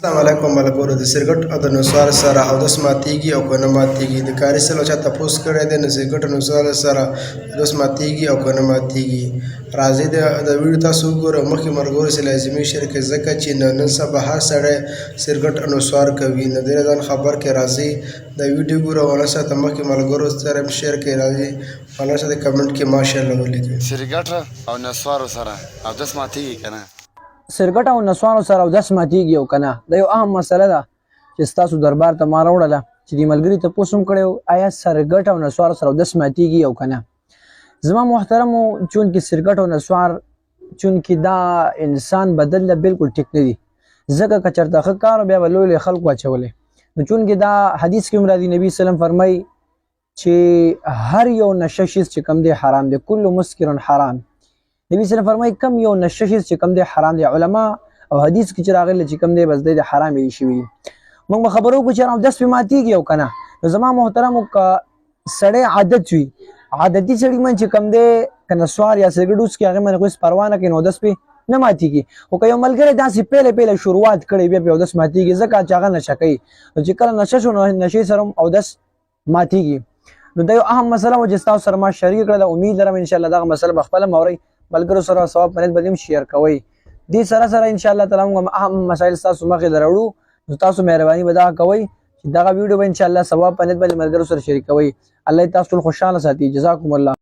السلام علیکم ملګرو د سرګټ او د نسوار سره اودس ماتیږي او که نه ماتیږي؟ د قاري صاحب چا تپوس کړی دی نو سرګټ او نسوار سره اودس ماتیږي او که نه ماتیږي؟ راځئ د ویډیو تاسو وګورئ او مخکې ملګرو سره لازمي شریک کړئ، ځکه چې نن سبا هر سړی سرګټ او نسوار کوي، نو دې ځان خبر کړئ. راځئ د ویډیو ګورو او سره ته مخکې ملګرو سره هم شیر کړئ. راځئ الله سره کمنټ کې ماشاءالله ولیکئ. سرګټ او نسوارو سره اودس ماتیږي که نه؟ سرګټ او نسوانو سره اودس ماتیږي او کنه؟ دا یو اهم مسله ده چې ستاسو دربار ته ما راوړله چې د ملګري تپوس هم کړی، آیا سرګټ او نسوار سره اودس ماتیږي او کنه؟ زما محترمو، چونکې سرګټ او نسوار چونکې دا انسان بدل ده، بالکل ټیک نه دي، ځکه که چېرته ښه کار بیا به لوی لوی خلکو اچولی. نو چونکې دا حدیث کې هم راځي، نبی سلام فرمایي چې هر یو نشه شیز چې کم دی حرام دی، کل مسکر حرام. نبی صلی فرمایي کم یو نشه شیز چې کم دی حرام دی. علما او حدیث کې چې راغلي چې کم دی بس دی حرام دی شوی. موږ به خبرو کو چې اودس پې ماتیږي او کنه. نو زما محترم، که سړی عادت وي، عادتي سړي من چې کم دی که نسوار یا سګرټ وڅکي، هغه من خو هېڅ پروا نه کوي، نو اودس پې نه ماتیږي. خو که یو ملګری داسې پیله پیله شروعات کړي، بیا پې اودس ماتیږي، ځکه چې هغه نشه کوي. نو چې کله نشه شو، نو نشې سره هم اودس ماتیږي. نو دا یو اهم مسله و چې تاسو سره ما شریک کړله. امید لرم ان شاء الله دغه مسله به خپله مورئ، ملګرو سره ثواب په نیت به هم شیر کوئ. دې سره سره ان شاء الله تعالی موږ اهم مسایل تاسو مخې ته راوړو، نو تاسو مهرباني به دا کوئ چې دغه ویډیو به ان شاء الله ثواب په نیت باندې ملګرو سره شریکوئ. الله تاسو ټول خوشحاله ساتي. جزاکم الله.